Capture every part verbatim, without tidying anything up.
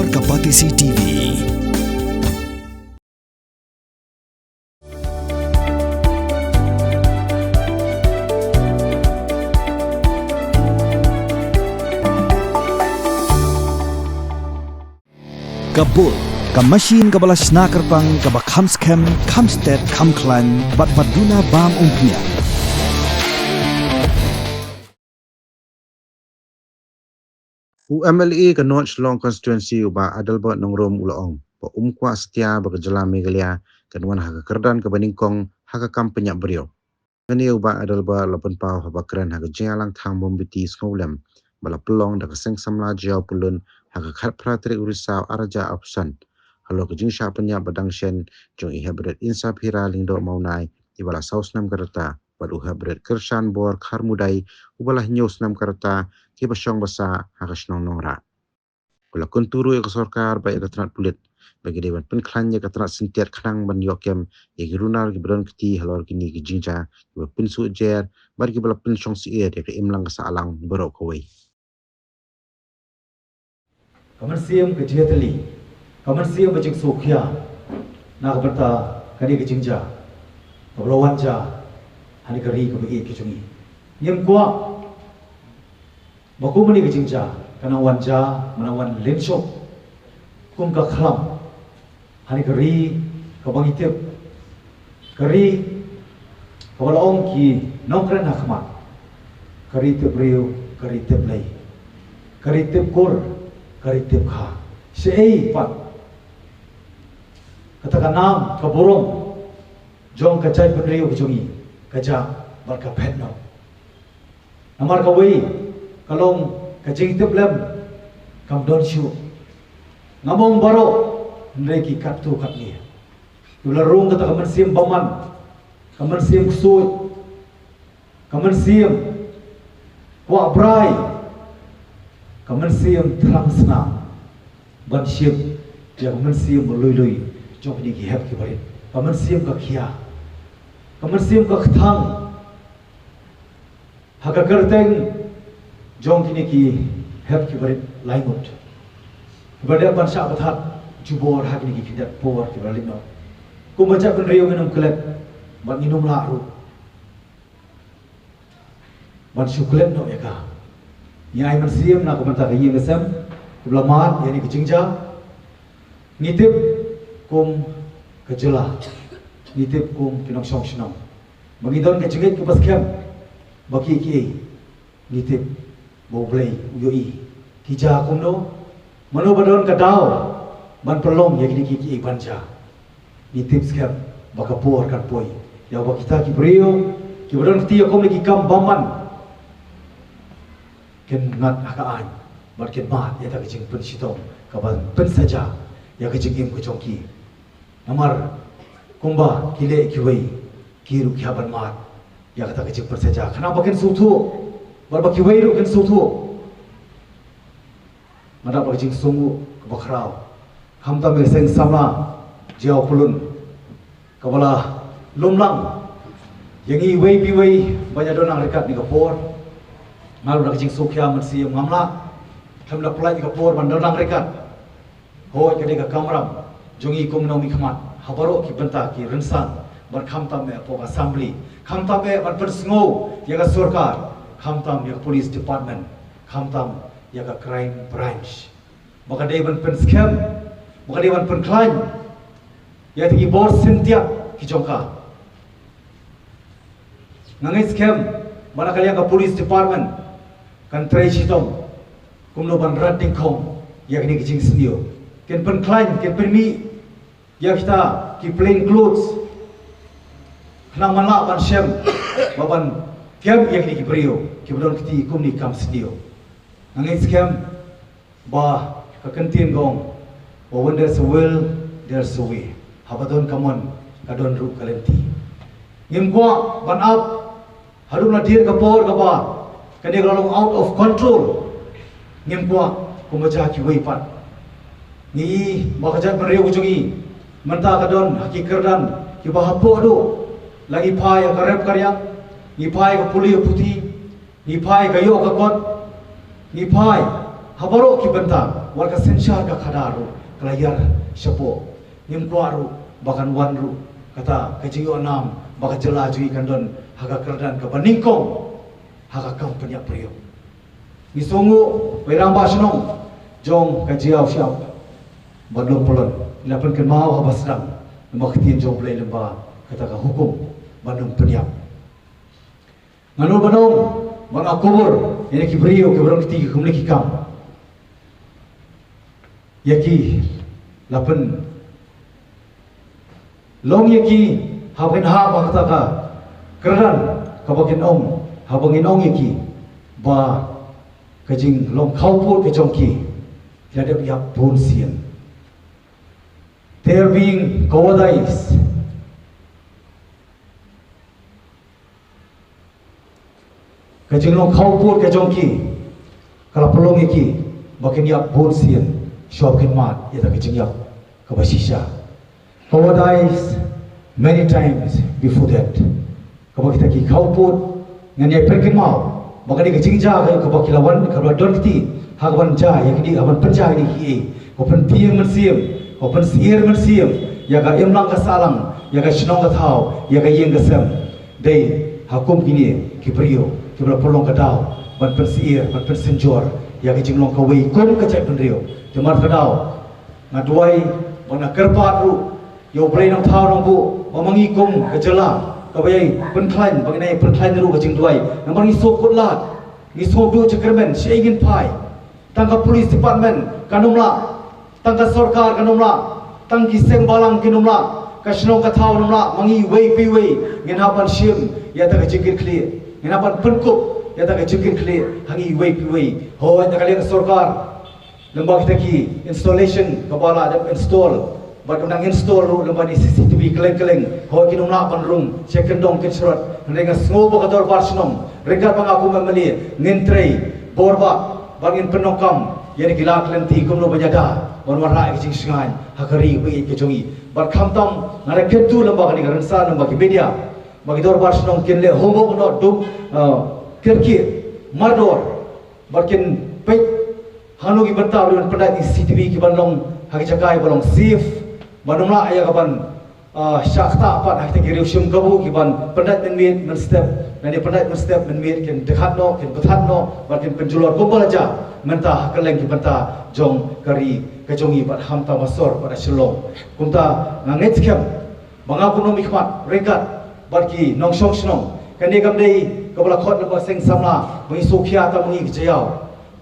Ka Batesi T V. Ka bul, ka machine kaba la shna kyrpang, kaba kham skhem, kham stet, kham khlaiñ, bad ba duna bam umphniang. U M L A ka North Shillong Constituency, u Bah Adelbert Nongrum, u la ong ba um kwah satia ba ka jylla Meghalaya kan wan ha ka kyrdan kaba nyngkong ha ka kam pynïap briew. Kane u Bah Adelbert u la pynpaw haba kren ha ka jingïalang thang mombati sngewlem ba la pynlong da ka Seng Samla Jaiaw Pyllun ha ka khatphra tarik u Risaw arhajar arphew san, halor ka jingshah pynïap ba dang shen jong i hepbarit Insaphira Lyngdoh Mawnai, iba la saw snem ka rta, bad u hepbarit Kyrshanbor Kharmudai, uba la hynñiew snem ka rta, kiba shong ba sah ha ka shnong Nongrah. U la kyntu ruh ïa ka sorkar bad ïa ka tnat pulit ba ki dei ban pynkhlaiñ ïa ka tnat syntiat khnang ban ïoh kem ïa ki runar kiba don kti halor kine ki jingjia kiba pynsuh jer bad kiba la pynshong syier ïa ka imlang ka sahlang baroh kawei. Ka mynsiem ka jingïatylli, ka mynsiem ka jingsngewkhia na ka bynta kane ka jingjia kaba la wan jia ha kane ka ri kaba ïeit ka jong ngi. Ngim kwah ba kum kane ka jingjia kan nang wan jia, kan nang wan lynshop kum ka khlam ha kane ka ri kaba ngi tip, ka ri kaba la ong ki nongkren ha khmat, ka ri tip briew, ka ri tip Blei, ka ri tip kur, ka ri tip kha. Shaei pat kata ka nam ka burom jong ka jaitbynriew ka jong ngi ka jah bad ka phet noh? Namar kawei ka long ka jingtip lem kam don shuh. Ngam ong baroh, hynrei ki katto katne kiba la rung kata ka mynsiem bymman, ka mynsiem ksuid, ka mynsiem kwah brai, ka mynsiem thrang snam ban shim ïa ka mynsiem ba lui lui jong kine ki hep ki barit, ka mynsiem ka khia, ka mynsiem ka kthang ha ka kyrteng jong kine ki hep ki barit laingut, kiba dep ban shah bathat jubor ha kine ki khyndiat por kiba la leit noh. Kum ka jaitbynriew ngin ym klet bad ngin ym lah ruh ban shu klet noh ïa ka. Ngi ai mynsiem na ka bynta ka ïing ka sem kiba la mad ïa kane ka jingjia. Ngi tip kum ka jylla, ngi tip kum ki nongshong shnong ba ngi don ka jingngeit kaba skhem ba kiei kiei ngi tip ba U Blei u ïohi. Ki jia kumno? Mano ba don ka daw ban pynlong ïa kine kiei kiei ban jia? Ngi tip skhem ba ka por kan poi ïa uba kita ki briew kiba don kti ïa kum ki kam bymman kin ngat ha ka aiñ bad kin mad ïa kata ka jingpynshitom kaba pynsaja ïa ka jingim ka jong ki. Namar kumba ki leh kiwei, ki ruh ki hap ban mad ïa kata ka jingpynsaja khnang ba kin sngewthuh bad ba kiwei ruh kin sngewthuh. Nga dap ka jingsngew kaba khraw, khamtam ïa ka Seng Samla Jaiaw Pyllun kaba la lum lang ïa ngi iwei pa iwei ban ïa don nang ryngkat ha kane ka por. Nga ruh da ka jingsngewkhia mynsiem ngam lah, khlem da pynlait ïa ka por ban don nang ryngkat. Hooid, ka dei ka kamram jong ngi kum ki nongmihkhmat ha baroh ki bynta ki rynsan ban khamtam eh hapoh ka assembly, khamtam eh ban pynsngew ïa ka sorkar, khamtam ïa ka police department, khamtam ïa ka crime branch, ba ka dei ban pynskhem, ba ka dei ban pynkhlaiñ ïa kito ki bor syntiat ki jong ka. Nga ngeit skhem ba na ka liang ka police department kan trei shitom kumno ban rat dyngkhong ïa kine ki jingsniew, kin pynkhlaiñ, kin pynmih ïa kita ki plain clothes khnang man lah ban shem bad ban kem ïa kine ki briew kiba don kti kum kine ki kam sniew. Nga ngeit skhem ba ka kyntien ka ong ba when there's a will, there's a way. Haba don ka mon, ka don ruh ka lynti. Ngim kwah ban ap haduh la dier ka por kaba kane ka long out of control. Ngim kwah kumba jia kiwei pat. Ngi i ba ka jaitbynriew ka jong ngi mynta ka don ha ki kyrdan kiba hapoh duh. La ngi phai ha ka rep ka riang, ngi phai ha ka pule puthi, ngi phai ha ka ïoh ka kot, ngi phai Ha baroh ki bynta, wat ka synshar ka khadar ruh ka la ïar shapoh. Ngim kwah ruh ba kan wan ruh kata ka jingïohnam ba ka jylla jong ngi kan don ha ka kyrdan kaba nyngkong ha ka kam pynïap briew. Ngi sngewnguh ba i rangbah shnong jong ka Jaïaw Shyiap Banlum Pyllun i la pynkynmaw haba sdang namar ka ktien jong U Blei lyngba kata ka hukum ban ym pynïap. Nga nud ban ong ba nga kubur ïa ki briew kiba rung kti ki kumne ki kam. Ïa ki la pynlong ïa ki haba ngin hap ha kata ka kyrdan kaba kin ong, haba ngin ong ïa ki ba ka jinglong khawpud ka jong ki la dep ïap bun sien. They are being cowardice. Ka jinglong khawpud ka jong ki ka la pynlong ïa ki ba kin ïap bun sien shuwa ba kin mad ïa kata ka jingïap kaba shisha. Cowardice many times before that. Kaba kita ki khawpud ngan ïai pynkynmaw ba kane ka jingjia kaba ki la wan, kaba la don kti ha kaban jia ïa kine, ha kaban pynjia ïa kine kiei, ka pynpyieng mynsiem, ka pynsyier mynsiem ïa ka imlang ka sahlang, ïa ka shnong ka thaw, ïa ka ïing ka sem. Dei ha kum kine ki briew kiba la pynlong ka daw ban pynsyier, ban pynsynjor ïa ka jinglong kawei kum ka jaitbynriew. Te namar kata ka daw nga duwai bad nga kyrpad ruh ïa U Blei Nongthaw Nongbuh ba ma ngi kum ka jylla kaba ïai pynkhlaiñ, ba ngin ïai pynkhlaiñ ruh ka jingduwai. Namar ngi sngewkhuslai, ngi sngewduh jingkyrmen, shaei ngin phai? Tang ka police department kan ym lah, tang ka sorkar kan ym lah, tang ki seng balang kin ym lah, ka shnong ka thaw kan ym lah. Ma ngi iwei pa iwei ngin hap ban shim ïa kata ka jingkitkhlieh, ngin hap ban pynkup ïa kata ka jingkitkhlieh ha ngi iwei pa iwei. Hooid, na ka liang ka sorkar, lyngba kita ki installation kaba la dep install, bad ka dang install ruh lyngba ki C C T V kylleng kylleng, hooid, kin ym lah ban rung sha kyndong kynshrot. Hynrei nga sngew ba ka dorbar shnong, ryngkat bad nga kum M L A, ngin trei bor bha bad ngin pyndonkam ïa kine ki lad ki lynti kumno ban ïada ban wanrah ïa ka jingshngaiñ ha ka ri kaba ïeit ka jong ngi. Bad khamtam nga da kyntu lyngba kane ka rynsan, lyngba ki media, ba ki dorbar shnong kin leh homework noh, duk, uh, kyrkieh mardor, bad kin peit hangno ki bynta ban pyndait ïa ki C C T V kiban long ha ki jaka ba long safe, ban ym lah ïa kaban, ah, shah ktah pat ha kita ki riew shim kabu kiban pyndait mynmiet mynstep, lane pyndait mynstep mynmiet kin dkhat noh, kin bthat noh, bad kin pynjulor kumba la jia mynta ha kylleng ki bynta jong ka ri ka jong ngi bad khamtam ha sor bad ha Shillong. Kumta nga ngeit skhem ba nga kum u nongmihkhmat ryngkat bad ki nongshong shnong, kane kam dei kaba la khot lyngba seng samla ba ngi sngewkhia tang ma ngi ka Jaïaw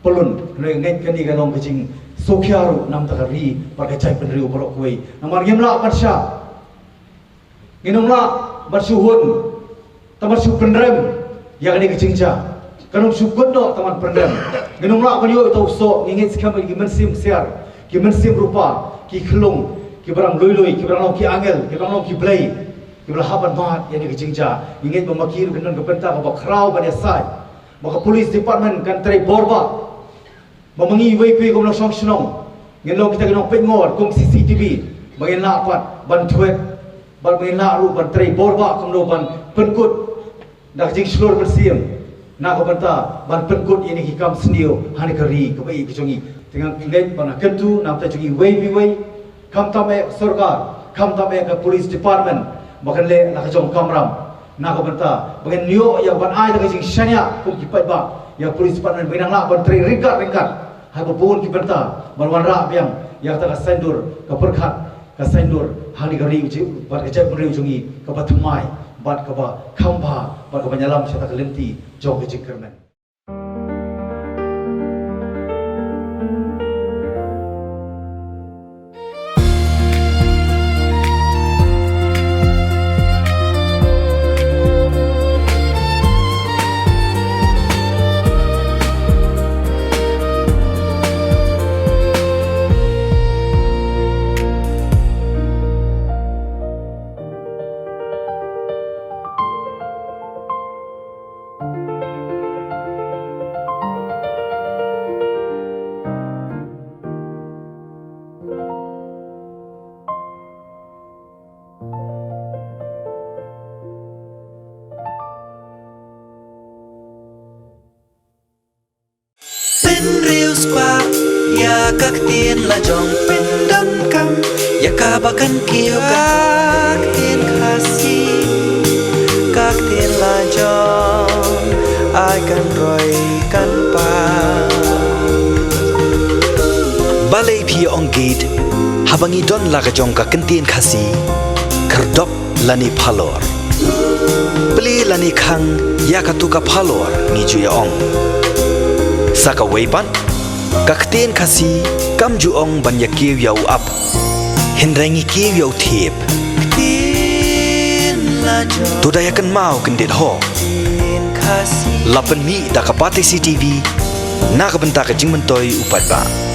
Pyllun, kane, kane ka long ka jingsngewkhia ruh na ka bynta ka ri bad ka jaitbynriew baroh kawei. Namar ngim lah ban shah, ngin ym lah ban shu hun, tang ban shu pynrem ïa kane ka jingjia. Kan ym shu kut noh tang ban pynrem. Ngin ym lah ban ïoh ïa uta u soh. Ngi ngeit skhem ba ki mynsiem ksiar, ki mynsiem rupa, ki khyllung, kiba dang lui lui, kiba dang long ki angel, kiba dang long ki blei, kiba la hap ban mad ïa kane ka jingjia. Ngi ngeit ba ma ki ruh kin don ka bynta kaba khraw ban ïasaid, ba ka police department kan trei bor bha. Ba ma ngi iwei pa iwei kum nongshong shnong ngin long kita ki nongpeitngor kum C C T V, ba ngin lah pat ban thwet, bad ba ngin lah ruh ban trei bor bha kumno ban pynkut da ka jingshlur mynsiem na ka bynta ban pynkut ïa kine ki kam sniew ha kane ka ri kaba ïeit ka jong ngi. Te nga ngeit bad nga kyntu na ka bynta jong ngi iwei pa iwei, khamtam eh ka sorkar, khamtam eh ka police department, ba kan leh la ka jong ka kamram na ka bynta ba ngin ïoh ïa ban ai da ka jingshaniah kum ki paidbah ïa ka police department, ba ngin nang lah ban trei ryngkat ryngkat ha kaba bun ki bynta ban wanrah biang ïa kata ka saindur, ka pyrkhat ka saindur ha kane ka ri bad ka jaitbynriew jong ngi, kaba thymmai bad kaba kham bha bad kaba ïalam sha kata ka lynti jong ka jingkyrmen. Ïa ka ktien la jong pyndonkam, ïa kaba kan kiew ka ktien Khasi. Ka ktien la jong ai kan roi kan pa. Balei phi ong gate, haba ngi don la ka jong ka ktien Khasi, khyrdop lane phalor. Plie lane khang ïa katu ka phalor ngi ju ïa ong. Sa kawei pat, ka ktien Khasi kam ju ong ban ïa kiew ïa u ap, hynrei ngi kiew ïa u thiep. Ktien la jong. To da ïa kynmaw kyndit ho. Ktien Khasi. La pynmih da ka Batesi TV na ka bynta ka jingmyntoi u paidbah.